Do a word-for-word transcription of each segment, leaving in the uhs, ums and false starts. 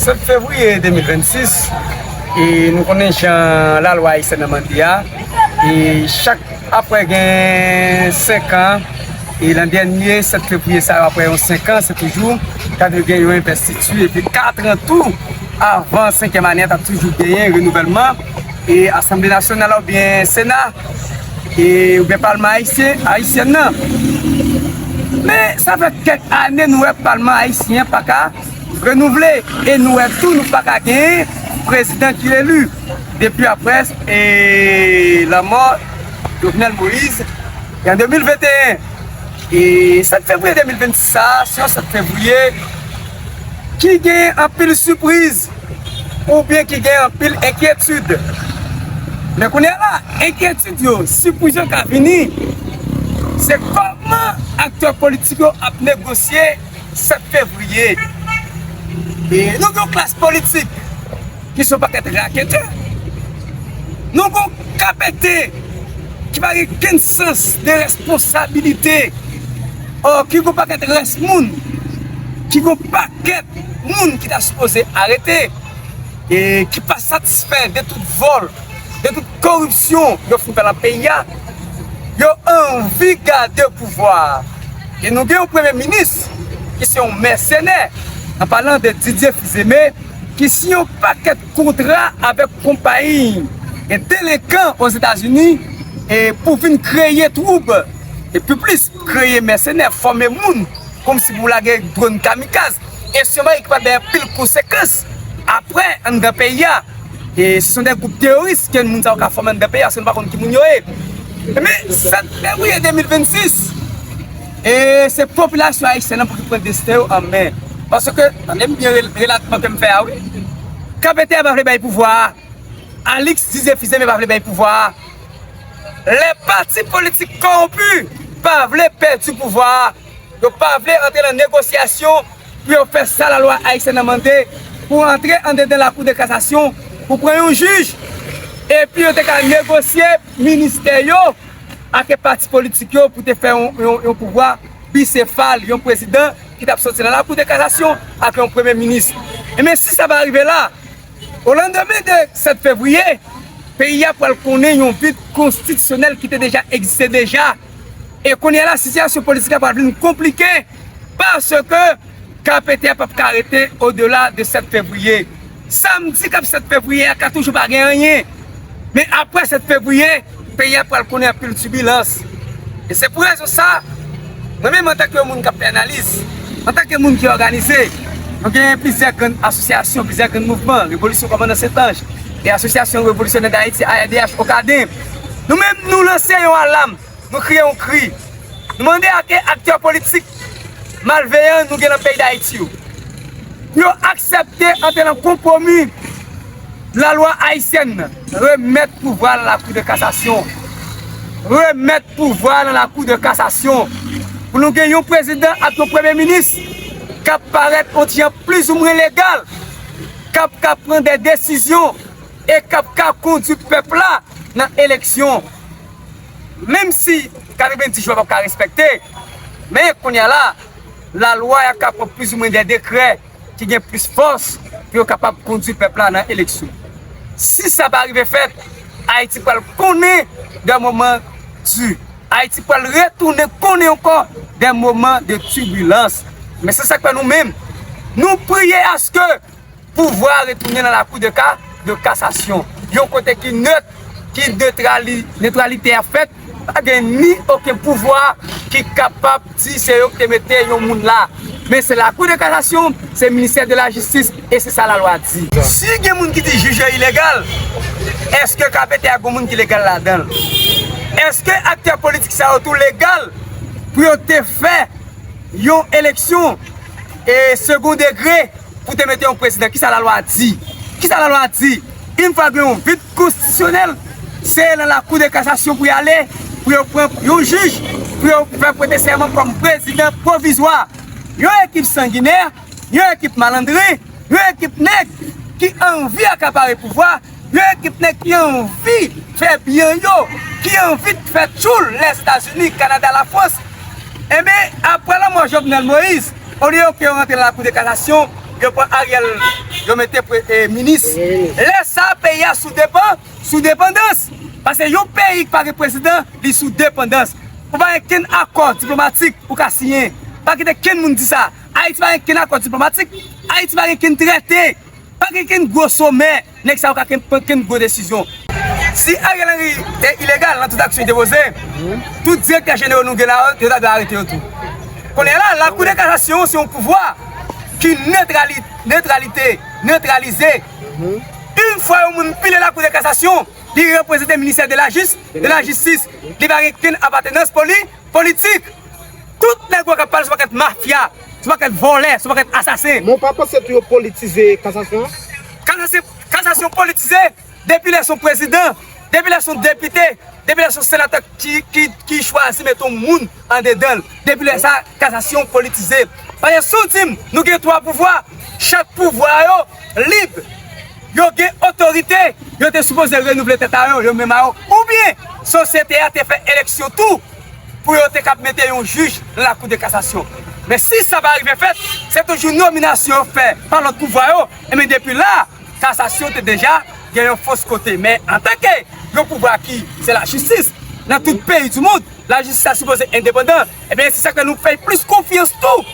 Sèt fevriye de mil vennsis, e nou konnen jan lalwa ayisyèn nan mande a, e chak apre gen senk an, e nan dènye sèt fevriye sa yo, apre yon senk an, se toujou ta dwe gen yon envestiti, epi kat an tou, avan senkyèm ane a, ta toujou genyen renouvèlman, e Asanble Nasyonal oubyen Sena, e, oubyen Palman Ayisyen, Ayisyèn nan. Men, sa fè kèk ane nou wè Palman Ayisyen pa ka renouvle, e nou wè tou nou pa ka genyen prezidan ki eli depi apre, e, lanmò Jovenel Moïse, e an de mil venteyen. E sèt fevriye de mil vennsis sa a, se yon sèt fevriye ki gen anpil sipriz oubyen ki gen anpil enkyetid. Men kounye a la, enkyetid yo, sipriz yo ka vini, se kòman aktè politik yo ap negosye sèt fevriye. E nou gen yon klas politik ki se yon pakèt raketè. Nou gen yon K P T ki pa gen kenn sans de responsabilite, ò, ki gen yon pakèt rès moun, ki gen yon pakèt moun ki ta sipoze arete, e ki pa satisfè de tout vòl, de tout koripsyon yo fin fè nan peyi a, yo anvi gade pouvwa a. E nou gen yon premye minis ki se yon mèsenè, an palan de Didier Fils-Aimé, ki siyen yon pakèt kontra avèk konpayi e delenkan Ozetazini, e pou vin kreye twoub, e pi plis kreye mèsenè, fòme moun, kòmsi pou lage dwòn kamikaz. E se yon bagay ki pral bay anpil konsekans apre anndan peyi a. E se sont des groupes terroristes ke moun sa yo ka fòme anndan peyi a, si nou pa konn ki moun yo ye. Men, sèt fevriye de mil vennsis, e se popilasyon ayisyèn nan pou ki pran desten yo an men. Paske, tande m byen rel-, relatman ke m fè a, wi. K P T a pa vle bay pouvwa a. Alix Didier Fils-Aimé pa vle bay pouvwa a. Lè pati politik kòwonpi pa vle pèdi pouvwa a, yo pa vle antre nan negosyasyon pou yo fè sa lalwa ayisyèn nan mande, pou antre andedan lakou de kasasyon, pou pran yon jij, epi yo te ka negosye ministè yo ak pati politik yo pou te fè yon, yon, yon pouvwa bisefal, yon prezidan ki t ap soti nan lakou de kasasyon ak yon premye minis. Ebyen, si sa pa rive la, o landemen de sèt fevriye, peyi a pral konnen yon vid konstitisyonèl ki te deja egziste deja. E kounye a la, sitiyasyon politik la pral vin konplike, paske K P T a p ap ka rete odela de sèt fevriye. Samdi k ap sèt fevriye a ka toujou pa gen anyen. Men apre sèt fevriye, peyi a pral konnen anpil tibilans. E se pou rezon sa, mwen menm antanke yon moun k ap fè analiz, antanke moun ki òganize, nou genyen plizyè grann asosyasyon, plizyè grann mouvman, Revolisyon Kòmandan Sentanj, e Asosyasyon Revolisyonè Dayiti, A R D H, Ocaden. Nou menm, nou lanse yon alam, nou kriye yon kri. Nou mande a ke aktè politik malveyan nou gen nan peyi Dayiti yo, pou yo aksepte antre nan konpwomi lalwa ayisyèn nan, remèt pouvwa nan lakou de kasasyon. Remèt pouvwa nan lakou de kasasyon. Pou nou gen yon prezidan ak yon premye minis k ap parèt yon ti jan plizoumwen legal, k ap ka pran de desizyon e k ap ka kondui pèp la nan eleksyon. Menm si katrevendis jou a p ap ka respekte, men kounye a la, lalwa a ka pran plizoumwen de dekrè ki gen plis fòs pou yo kapab kondui pèp la nan eleksyon. Si sa pa rive fèt, Ayiti pral konnen de moman di. Ayiti pral retounen konnen ankò de moman de tibilans. Men se sa k fè nou menm, nou priye aske pouvwa a retounen nan lakou de ka, de kasasyon. Yon kote ki nèt, ki netrali-, netralite a fèt, pa gen ni okenn pouvwa ki kapab di se yo ki te mete yon moun la. Men se lakou de kasasyon, se ministè de la jistis, e se sa lalwa di. Si gen moun ki di jij yo ilegal, èske K P T a gen moun ki legal ladan l? Èske aktè politik sa yo tou legal pou yo te fè yon eleksyon e segon degre pou te mete yon prezidan? Kisa lalwa di? Kisa lalwa di? Yon fwa gen yon vid konstitisyonèl, se nan lakou de kasasyon pou y ale, pou yo pran yon jij, pou yo fè prete sèman kòm prezidan pwovizwa. Yon ekip sanginè, yon ekip malandren, yon ekip nèg ki anvi akapare pouvwa, yon ekip nèg ki anvi fè byen yo, ki anvi fè tchoul Lèzetazini, Kanada, Lafrans. Enben, apre lanmò Jovenel Moïse, olye ke yo rantre nan lakou de kasasyon, yo pran Ariel yo mete pre- e, minis. Lè sa a, peyi a sou depan, sou depandans. Paske yon peyi ki pa gen prezidan, li sou depandans. Ou pa gen kenn akò diplomatik ou ka siyen. Pa kite kenn moun di sa. Ayiti pa gen kenn akò diplomatik. Ayiti pa gen kenn trete. Pa gen kenn gwo somè. Nèg sa yo ka kenn, pran kenn gwo desizyon. Si Ariel Henry te ilegal nan tout aksyon li te poze, tout direktè jenerò nou gen la yo, yo ta dwe arete yo tou. Kounye a la, Lakou de Kasasyon se yon pouvwa ki netrali, netralite, netralize. Yon fwa yon moun pile Lakou de Kasasyon, li reprezante ministè de la jis, de la jistis. Li pa gen kenn apatenans poli, politik. Tout nèg yo k ap pale se pakèt mafya, se pakèt vòlè, se pakèt asasen. Men w pa panse tou yo politize kasasyon an? Kasasyon, kasasyon politize depi lè se yon prezidan, depi lè se yon depite, depi lè se yon senatè ki, ki, ki chwazi mete yon moun andedan l. Depi lè sa, kasasyon politize. Paske si w di m, nou gen twa pouvwa, chak pouvwa yo lib, yo gen otorite, yo te sipoze renouvle tèt a yo, yo menm a yo. Oubyen, sosyete a te fè eleksyon tou pou yo te kab mete yon jij nan Lakou de Kasasyon. Men si sa pa rive fèt, se toujou nominasyon yo fè pa lòt pouvwa yo. Ebyen, depi la, kasasyon te deja gen yon fòs kote. Men antanke yon pouvwa ki se lajistis nan tout peyi di mond, lajistis la sipoze endepandan. Ebyen, se sa k fè nou fè plis konfyans tou.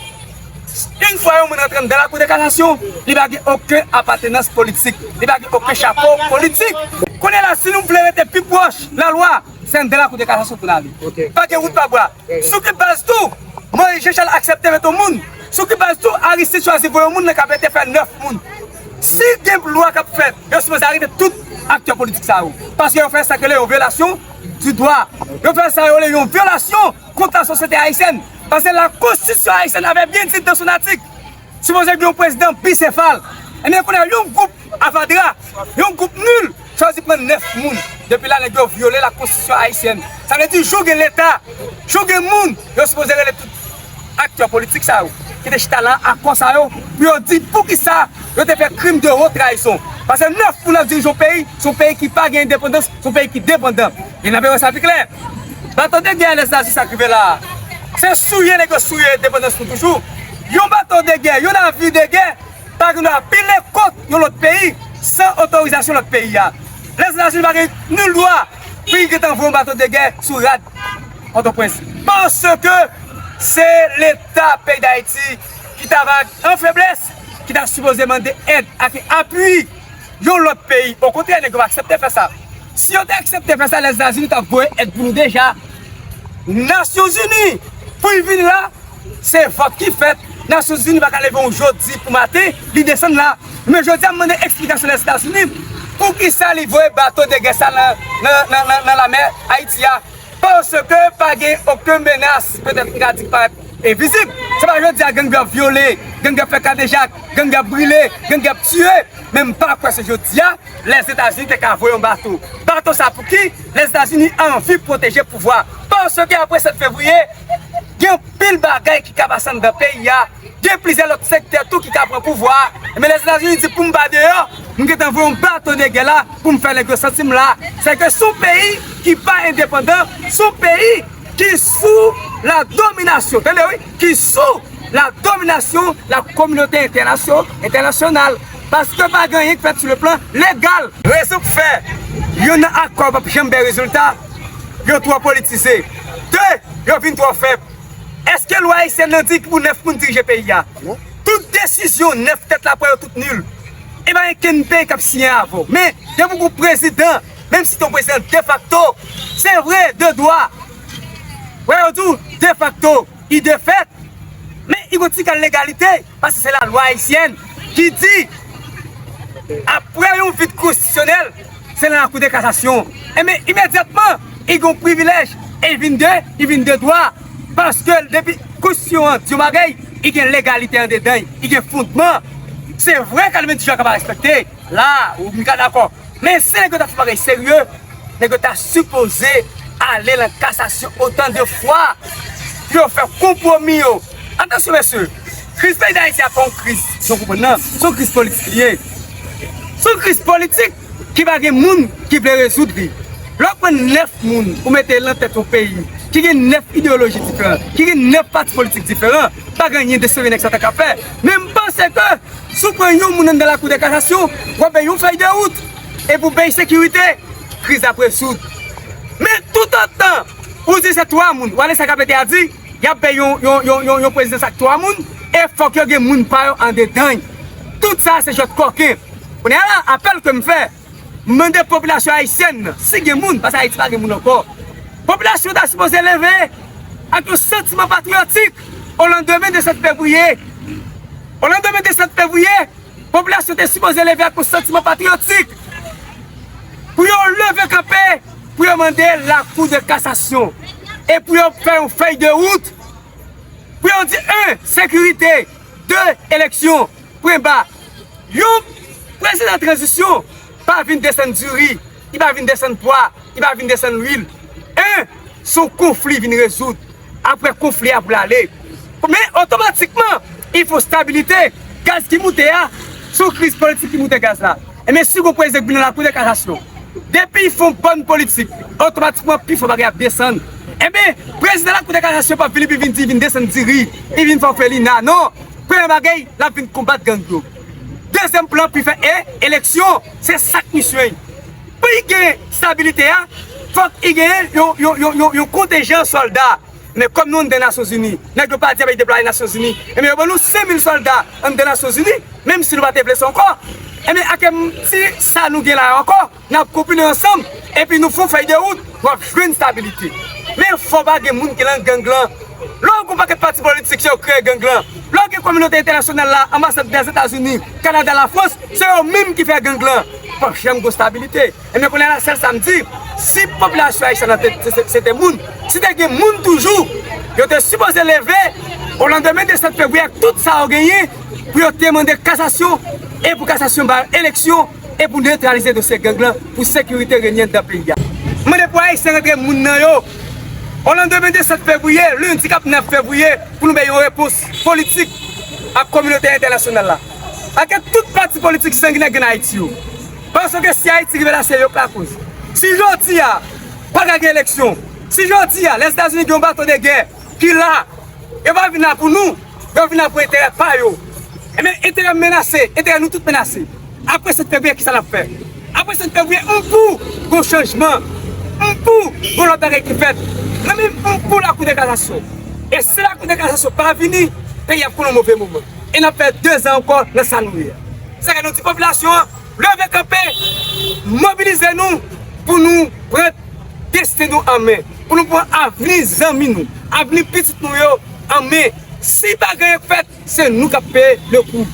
Yon fwa yon moun rantre anndan Lakou de Kasasyon, li pa gen okenn apatenans politik, li pa gen okenn chapo politik. Kounye a la, si nou vle rete pi pwòch lalwa, se anndan Lakou de Kasasyon pou n ale. Pa gen wout pa bwa. Sou ki baz tou, Moyiz Jan Chal aksepte mete yon moun? Sou ki baz tou, Aristid chwazi voye yon moun nan kabinet te fè nèf moun? Si gen lwa k ap fèt, yo sipoze arete tout aktè politik sa yo. Paske yo fè sa k rele yon vyolasyon di dwa. Yo fè sa yo rele yon vyolasyon kont lasosyete ayisyèn. Paske la konstitisyon ayisyèn avè byen di dan son atik, sipoze gen yon prezidan bisefal. Ebyen, kounye a, yon gwoup avadra, yon gwoup nil, chwazi pran nèf moun. Depi la, nèg yo vyole la konstitisyon ayisyèn. Sa vle di, jou gen leta, jou gen moun, yo sipoze rele tout aktè politik sa yo, ki te chita nan akò sa yo, pou yo di poukisa yo te fè krim de wo trayizon. Paske nèf moun ap dirije yon peyi, se yon peyi ki pa gen endepandans, se yon peyi ki depandan. E n ap wè sa pi klè. Bato de gè Lèzetazini sa k rive la a, se souye nèg yo souye endepandans nou toujou. Yon bato de gè, yon navir de gè, pa gen dwa pile kont yon lòt peyi san otorizasyon lòt peyi a. Lèzetazini pa gen nil dwa pou l gentan voye yon bato de gè sou rad Pòtoprens. Paske se Leta peyi Dayiti ki ta va an feblès, ki ta sipoze mande èd ak apui yon lòt peyi. Okontrè, nèg yo pa aksepte fè sa. Si yo te aksepte fè sa, Lèzetazini t ap voye èd pou nou deja. Nasyonzini, pou l vin la, se vòt ki fèt. Nasyonzini pa ka leve yon jodi pou maten, li desann la. Men jodi a, m mande eksplikasyon Lèzetazini, poukisa li voye bato de gè sa nan, nan, nan, nan, nan lamè Ayiti a? Paske pa gen okenn menas, petèt m ka di k parèt envizib. Se pa jodi a gang yo ap vyole, gang yo ap fè kadejak, gang yo ap brile, gang yo ap tiye. Men m pa kwè se jodi a Lèzetazini te ka voye yon bato. Bato sa pou ki? Lèzetazini anvi pwoteje pouvwa. Paske apre sèt fevriye, gen anpil bagay ki ka pase anndan peyi a. Gen plizyè lòt sektè tou ki ka pran pouvwa a. Men Lèzetazini di pou m pa deyò, m gentan voye yon bato de gè la pou m fè nèg yo santi m la. Se ke se yon peyi ki pa endepandan, se yon peyi ki sou la dominasyon, tande wi, ki sou la dominasyon la kominote entènasyon-, entènasyonal. Paske pa gen anyen k fèt sou le plan legal. Rezon k fè youn nan akò p ap janm bay rezilta, yo twò politize. De, yo vin twò fèb. Èske lwa ayisyèn nan di ki pou nèf moun dirije peyi a? Tout desizyon nèf tèt la pran yo tout nil. E pa gen kenn peyi k ap siyen avè w. Men, depi w gon prezidan, menm si se yon prezidan defakto, se vre, de dwa. Wè, yo di w defakto, i defèt, men i gon ti kal legalite, paske se lalwa ayisyèn ki di, apre yon vid konstitisyonèl, se nan Lakou de Kasasyon. Enben, imedyatman, i gen yon privilèj, e i vin de, i vin de dwa. Paske depi konstitisyon an di yon bagay, i gen legalite andedan, i gen fondman. Se vre, Kalvin Dijan ka pa respekte, la, ou m ka dakò. Men si nèg yo ta fè bagay serye, nèg yo ta sipoze ale nan kasasyon otan de fwa pou yo fè konpwomi yo. Atansyon, mesye, kriz peyi Dayiti a pa yon kriz, si w konprann nan, se yon kriz politik li ye. Se yon kriz politik ki pa gen moun ki vle rezoud li. Lè w pran nèf moun ou mete nan tèt yon peyi ki gen nèf ideyoloji diferan, ki gen nèf pati politik diferan, pa gen anyen de serye nèg sa ta ka fè. Men m panse Se ke si w pran yon moun anndan lakou de kasasyon, w ap bay yon fèy de wout, epi w bay sekirite, kriz ap rezoud. Men toutotan ou di se twa moun, w ale sa K P T a di, y ap bay yon, yon, yon, yon, yon prezidans ak twa moun, e fòk yo gen moun pa yo andedan. Tout sa se jwèt kòken. Kounye a la, apèl ke m fè, m mande popilasyon ayisyèn nan, si gen moun, paske Ayiti pa gen moun ankò, popilasyon ta sipoze leve ak yon santiman patriyotik o landemen de sèt fevriye. O landemen de sèt fevriye, popilasyon te sipoze leve ak yon santiman patriyotik pou yo leve kanpe, pou yo mande lakou de kasasyon e pou yo fè yon fèy de wout, pou yo di, en, sekirite, de, eleksyon, pwen ba. Yon prezidan tranzisyon pa vin desann diri, li pa vin desann pwa, li pa vin desann lwil. En, se yon konfli vin rezoud. Apre konfli a pou l ale. Men otomatikman, il faut stabilité. Gaz ki moute a, se yon kriz politik ki moute gaz la. Enben, si gon prezidan k vin nan lakou de kasasyon, depi l fè yon bòn politik, otomatikman, pifò bagay ap desann. Enben, prezidan lakou de kasasyon p ap vin epi vin di, vin desann diri, li vin fè òfelina. Non! Premye bagay, l ap vin konbat gang yo. Dezyèm plan, pou l fè e, eleksyon, se sa k misyon l. Pou l gen stabilite a, fòk li genyen yon, yon, yon, yon, yon kontenjan sòlda. Men kòm nou anndan Nasyonzini, nèg yo pa di bay deplwaye Nasyonzini. Enben, yo ban nou senk mil sòlda anndan Nasyonzini, menm si nou pa te vle sa ankò. Enben, ak ti sa nou gen la ankò, n ap konpile ansanm, epi nou fè yon fèy de wout, w ap jwenn stabilite. Men fò pa gen moun ki nan gang lan. Lè w gen yon pakèt pati politik, se yo k kreye gang lan. Lè w gen kominote entènasyonal la, anbasad Dèzetazini, Kanada, Lafrans, se yo menm ki fè gang lan. P ap janm gen stabilite. Enben, kounye a la, sèl sa m di, si popilasyon ayisyèn nan te, se, se, se te moun, si te gen moun toujou, yo te sipoze leve o landemen de sèt fevriye ak tout sa yo genyen pou yo te mande kasasyon e pou kasasyon ba yo eleksyon e pou netralize dosye gang lan pou sekirite renye anndan peyi a. M mande pou Ayisyen rantre moun nan yo o landemen de sèt fevriye, lendi k ap nèf fevriye, pou nou bay yon repons politik ak kominote entènasyonal la. Ak tout pati politik sanginè k gen Ayiti yo. Paske si Ayiti rive la, se yo k lakoz. Si jodi a, pa ka gen eleksyon, si jodi a, Lèzetazini gen yon bato de gè ki la, yo pa vin la pou nou, yo vin la pou enterè pa yo. Enben, enterè menase, enterè nou tout menase. Apre sèt fevriye, kisa n ap fè? Apre sèt fevriye, m pou gon chanjman. M pou gon lòt bagay ki fèt. Mwen menm, m pou lakou de kasasyon. E si lakou de kasasyon pa vini, peyi ap konn yon move moman. E n ap fè dezan ankò nan sa nou ye a. Sa fè nou di popilasyon an, leve kanpe, mobilize nou pou nou pran desten nou an men, pou nou pran avni zanmi nou, avni pitit nou yo an men. Si pa gen anyen k fèt, se nou k ap peye le kou.